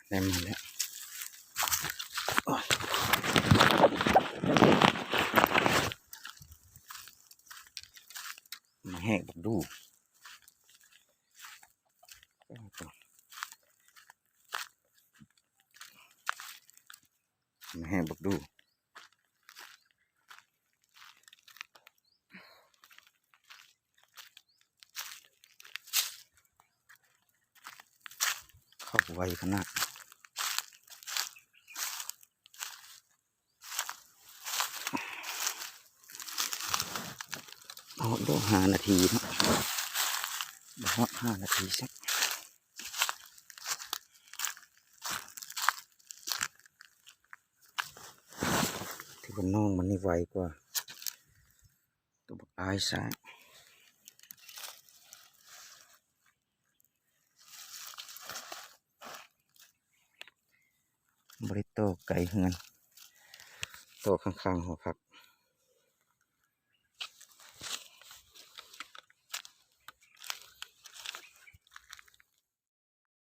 ແນມມາແລ້ວ ໂອ້ຍ ມາແຫກບັກດູ່ ມາແຫກບັກດູ່. ເຂົ້າໄວຂະໜາດ. ຮອດດອກ ຫ້ານາທີເນາະ ບໍ່ຮອດຫ້ານາທີຊ້ຳ. ຖືວ່ານ້ອງມັນນີ້ໄວກວ່າ ຕົວບັກອ້າຍຊ້າງ ບໍ່ໄດ້ຕໍ່ໄກເຮືອນ ຕໍ່ຂ້າງໆຫໍພັກ.